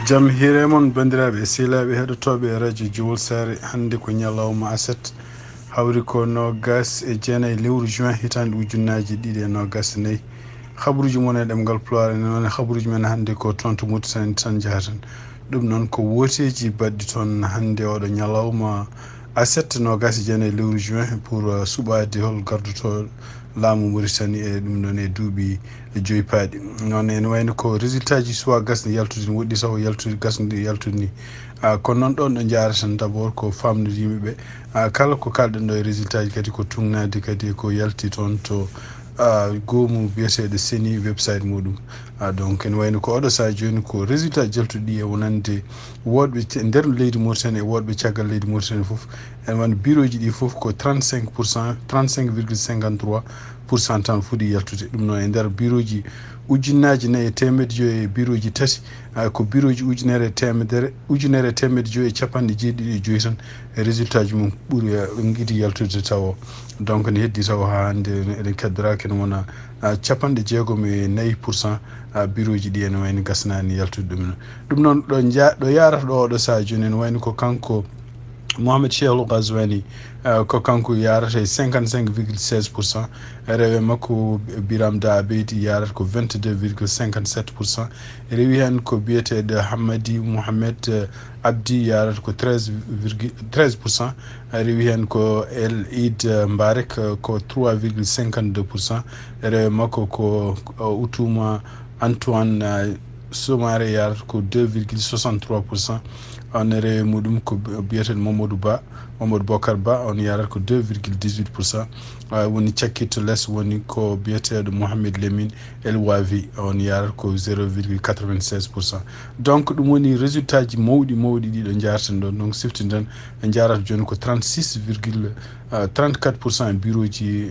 jam hiremon bandiraɓe sehilaɓe heɗotoɓe radio Jowol Sare hande ko ñalawma aset hawri ko nogas e jeenayyi lewru juin hitande ujunnaji ɗiɗi e nogas nayyi habaruji mon e ɗemgal pulaar noon habaruji men hande ko toon to Mauritanie tan jahatan ɗum noon ko woteji baɗɗi toon hande oɗo ñalawma aset nogas e jeenayyi lewru juin pour suɓade hol gardoto laamu Mauritanie e ɗum ɗon e duuɓi joyi paaɗi noon ene wayno ko résultat ji soit gasde yaltude ne woɗɗi taw yaltude gasde yaltude ni kono noon ɗon ɗo jaratan d' abord ko famnude yimɓeɓe kala ko kalɗen ɗo e résultat ji kadi ko tungnade kadi ko yalti toon to goomu biyeteɗo seni website muɗum donc ene wayno ko oɗo saha joni ko résultat jaltuɗi ɗi e wonande woɗɓe nder leydi Mauritanie e woɗɓe caggal leydi Mauritanie foof ene wano bureau ji ɗi foof ko 35%, 35,53% tan fuuɗi yaltude ɗum noon e nder bureau ji ujunnaji nayyi e temedde joyyi e bureau ji tati ko bureau ji ujunere e temedde joyyi e capanɗe jeeɗiɗi e joyyi tan e résultat ji mum ɓuuri guiɗi yaltude taw donc ne heddi taw ha hande eɗen keddoraki ene wona capanɗe jeegom e 4% bureau ji ɗi ene wayno gasnani yaltude ɗum noon ɗo yarata ɗo oɗo saha joni ene wayno ko kanko Mohamed Cheikhul Ghazouani ko kanko yarata 55,16%, rewe makko Biram Da Abedi yarata ko 22,57%, rewi hen ko biyeteɗo Hammadi Mohamed Abdi yarata ko 13%, rewi hen ko El Eid Mbarek ko 3,52%, rewe makko ko Outouma Antoine Somare yarata ko 2,63%, on rewe muɗum ko biyeteɗo Mamadou Bocar Ba on yarata ko 2,18%, woni cakkitto less woni ko biyeteɗo Mohamed Lemine El Wavi on yarata ko 0,96%. donc ɗum woni résultat ji mawɗi ɗiɗo jarten ɗon donc siftinden ɓe jarata joni ko 36,34% bureau ji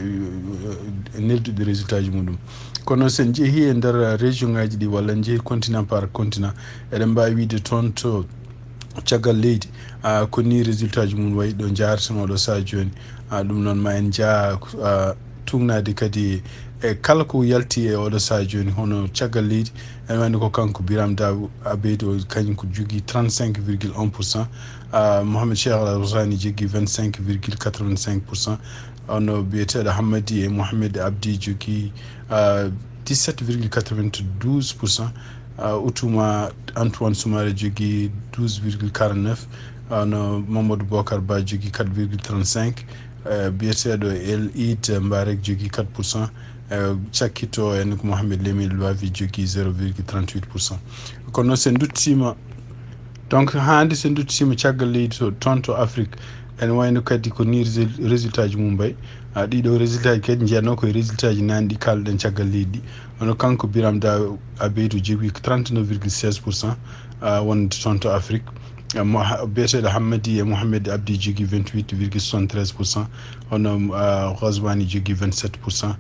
nelduɗi résultat ji muɗum. kono sen jeehi e nder région ngaji ɗi walla en jeehi continent par continent eɗen mbawi wiide toon to caggal leydi ko ni résultat ji mum wayi ɗo jaratan oɗo saha joni ɗum noon ma en jaa tungnade kadi e kala ko yalti e oɗo saha joni hono caggal leydi ene wayno ko kanko Biram Da Abedi o kañum ko jogui 35,1%, Mohamed Cheikh Al Ghazouani jogui 25,85%, ono biyeteɗo Hammadi e Mohamed Abdi jogui 17,92%, Outouma Antoine Soumaré jogui 12,49%, ono Mamadou Bocar Ba jogui 4,35%, biyeteɗo El Eid Mbarek jogui 4%, cakkito en ko Mohamed Lemine El Wavi jogui 0,38%. kono sen duttima donc hande sen duttima caggal leydi toon to Afrique ene wayno kadi ko ni résultat ji mum mbayi ɗiɗo résultat ji kadi jeeyatno koye résultat ji nani ɗi kalɗen caggal leydi ɗi ono kanko Biram Da Abedi jogui 39,16% wonde toon to Afrique, biyeteɗo Hammadi e Mohamed Abdi jogui 28,73%, ono Ghazouani jogui 27%,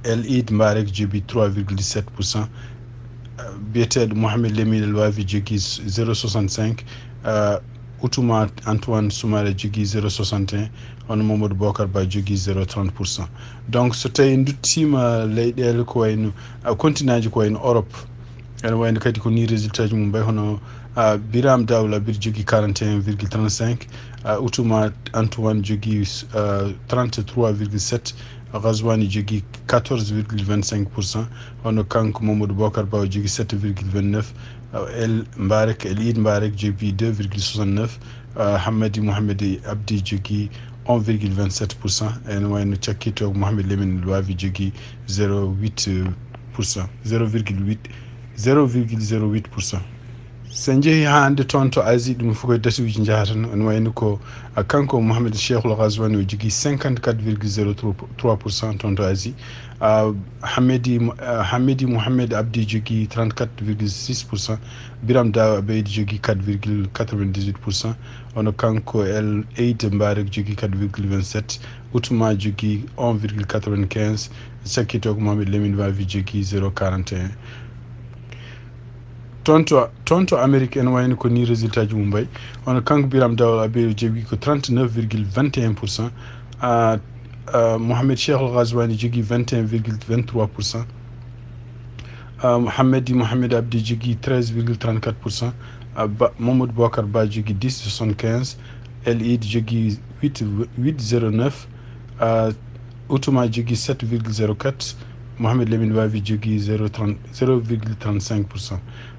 El Eid Mbarek jogui 3,17%, biyeteɗo Mohamed Lemine El Wavi jogui 0,65%, Outouma Antoine Soumaré jogui 0,61%, ono Mamadou Bocar Ba jogui 0,30%. donc so tawi duttima leyɗele ko wayno continent ji ko wayno Europe ene wayno kadi ko ni résultat ji mum mbayi hono Biram Da Abedi jogui 41,35%, Outouma Antoine jogui 33,7%, Ghazouani jogui 14,25%, ono kanko Mamadou Bocar Ba jogui 7,29%, El Eid Mbarek jogui 2,69%, Hammadi Mohamed Abdi jogui 1,27%, ene wayno cakkito Mohamed Lemine El Wavi jogui 0,08%. sen jeehi hande toon to Asie ɗum fof koye datuji jahatan ene wayno ko kanko Mohamed Cheikhul Ghazouani o jogui 54,03% toon to Asie, Hammadi Mohamed Abdi jogui 34,6%, Biram Da Abedi jogui 4,98%, ono kanko El Eid Mbarek jogui 4,27%, Outouma jogui 1,95%, cakkito ko Mohamed Lemine Wavi jogui 0,41%. toon to Amérique ene wayno ko ni résultat ji mum mbayi ono kanko Biram Da Abedi jogui ko 39,21%, Mohamed Cheikhul Ghazouani jogui 21,23%, Mohamed Abdi jogui 13,34%, Mamadou Bokar Ba jogui 10,75%, Eid jogui 8,09%, Outouma jogui 7,04%, Mohamed Lamine Wavi jogui 0,35%.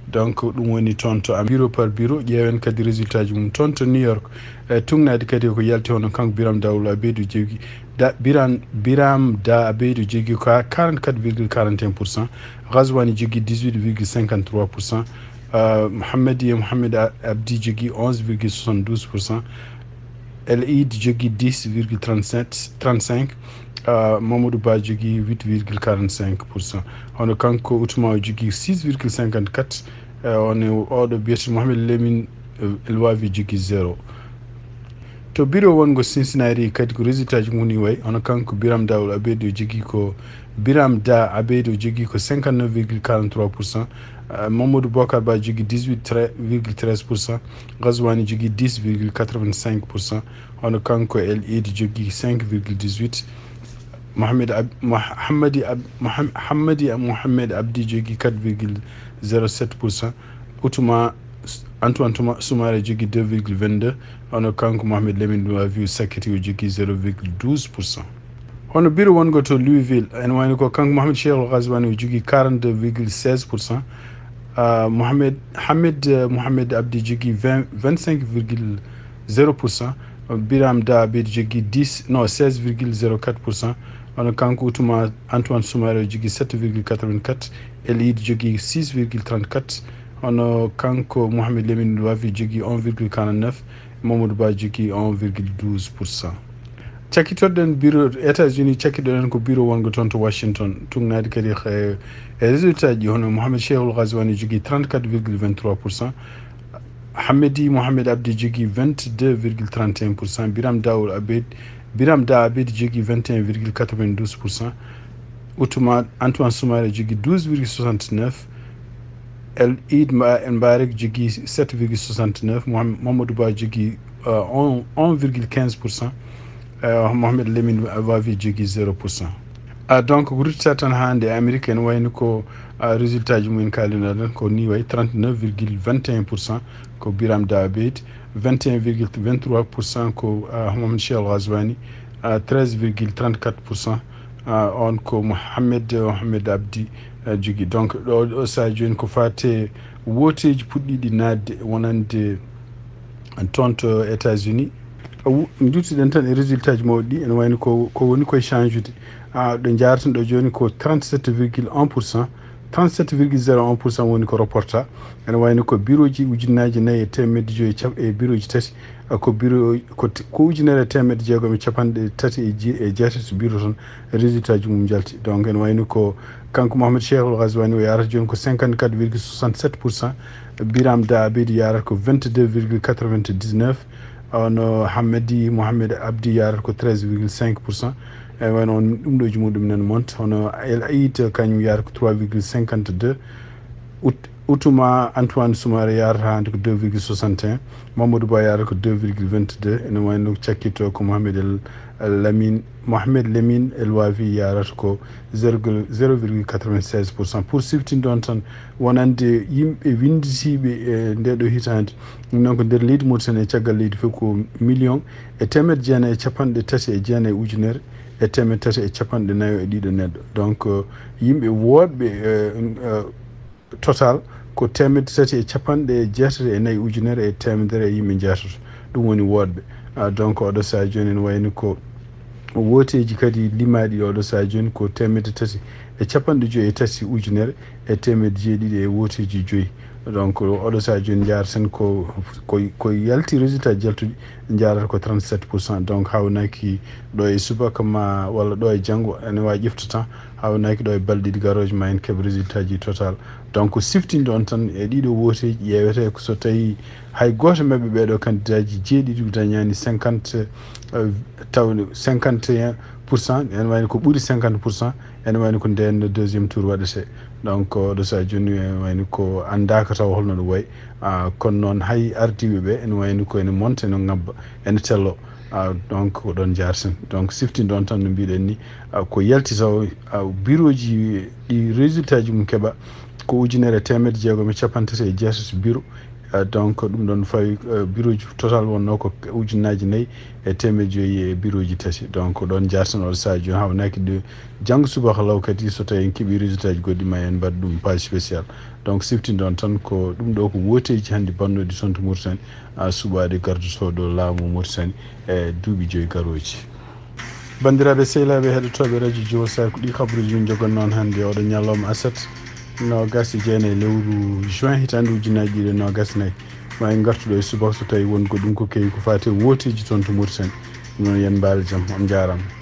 donc ɗum woni toon to bureau par bureau ƴeewen kadi résultat ji mum toon to New York tugnade kadi ko yalti hono kanko Biram Dawlo Abeydou jogui Biram Da Abeydou jogui ko 44,41%, Ghazwani jogui 18,53%, Mohamed Abdi jogui 11,72%, El Eid jogui 10,35%, Mamadou Ba jogui 8,45%, hono kanko Outouma jogui 6,54%, oɗo biyete Mohamed Lamine Elwavi jogui 0. to bureau wongo Cincinnati kadi ko résultat ji mum ni way hono kanko Biram Dawlo Abeydou jogui ko Biram Da Abeydou jogui ko 59,43%, Mamadou Bokar Ba jogui 18,13%, Ghazwani jogui 10,85%, hono kanko El Eid jogui 5,18%, Mohamed Abdi jogui 4,07%, Outouma Antoine Soumaré jogui 2,22%, hono kanko Mohamed Lamine Wavi Saketi o jogui 0,12%. hono bureau wongo to Louisville en wayno ko kanko Mohamed Cheikh Ghazwani o jogui 42,16%, Mohamed Abdi jogui 25,0%, Biram Da Abeydou jogui 16,04%, hono kanko Outouma Antoine Soumaré jogui 7,84%, El Eid jogui 6,34%, hono kanko Mohamed Lamine Wavi jogui 1,49%, Mamadou Ba jogui 1,12%. cakkitoɗen bureau États-Unis cakkiɗoɗen ko bureau wongo toon to Washington tugnade kadi e résultat ji hono Mohamed Cheikhul Ghazwani jogui 34,23%, Mohamed Abdi jogui 22,31%, Biram Da Abeydou jogui 21,92%, Outouma Antoine Soumaré jogui 12,69%, El Eid Mbarek jogui 7,69%, Mamadou Ba jogui 1,15%, Mohamed Lamine Wavi jogui 0%. donc ko ruttata tan hande Amérique en wayno ko résultat ji mumen kalinoɗen ko ni way 39,21% ko Biram Da Abeydou, 21,23% ko Mohamed Cheikh Ghazwani, 13,34% on ko Mohamed Abdi jogui. donc ɗo sa joni ko fate woteji puɗɗiɗi nadde wonande toon to États-Unis duttiɗen tan e résultat ji mawɗi ɗi ene wayno ko woni koye change ude ɗo jaratan ɗo joni ko 37,1%, 37,01% woni ko reporta ene wayno ko bureau ji ujunnaje 4,5 e bureau ji tati ko bureau ko ujunere 1,3 bureau ton résultat ji mum jalti. donc ene wayno ko kanko Mohamed Cheikhul Ghazwani o yarata joni ko 54,67%, Biram Da Abeydou yarata ko 22,99%, ono Mohamed Abdi yarata ko 13,5%, e wayno ɗum ɗo ji muɗum nan monta. hono El Eid kañum yarata ko 3,52%, Outouma Antoine Soumaré yarata hande ko 2,61%, Mamadou Ba yarata ko 2,22%, ene wayno cakkito ko Mohamed Lamine Elwavi yarata ko 0,96%. pour siftinde on tan wonande yimɓe winditiɓe e ndeɗo hitande ɗum noon ko nder leydi Mauritanie e caggal leydi fof ko 1,939,309 e 340 neɗɗo. donc yimɓe wodɓe total ko 384,900 yimɓe jatoto ɗum woni wodɓe. donc oɗo sa joni en wayno ko woteji kadi limaɗi oɗo sa joni ko 353,000 e 700 e woteji 5. donc oɗo sa joni jaraten ko yalti résultat jaltuɗi jarata ko 37%. donc hawnaki ɗo e subaka ma walla ɗo e janggo ene wawi ƴeftata hawnaki ɗo e balɗe ɗiɗi garoje ma en keeɓa résultat ji total. donc siftinde on tan e ɗiɗo woteji ƴewete ko so tawi hay goto mabɓe ɓeɗo candidat ji jeeɗiɗi dañani 51%, ene wayno ko ɓuuri 50%, ene wayno ko nden deuxiéme tour waɗete. donc ɗo sa joni ene wayno ko andaka taw holno ɗum way kono noon hay ardiɓe ɓe ene wayno ko ene monta ene ngabba ene tello. donc ko ɗon jarten donc siftin ɗon tan no mbiɗen ni ko yalti taw bureau ji ɗi résultat ji mum keɓa ko 1,650 bureau donc ɗum ɗon fawi bureau ji total wonno ko 1,4 bureau ji tati donc ɗon jarten oɗo saha joni hawnaki de janggo subaka law kadi so tawi en keeɓi résultat ji goɗɗi ma en mbaɗa ɗum page spécial donc siftin ɗon tan ko ɗum ɗo ko woteji hannde bannoɗi toon to Mauritanie suɓade gardotoɗo laamu Mauritanie e duuɓi 5 garoji bandiraɓe sehilaɓe heɗotoɓe radio Djibo Sa ko ɗi kabaruji min jogon noon hannde oɗo ñalloma aset no gasi jeene lewru juin hitande 2024 ma en gartuɗo e subaka so tawi won ko ɗum ko kewi ko fate woteji toon to Mauritanie noon yen mbaali jaam on jarama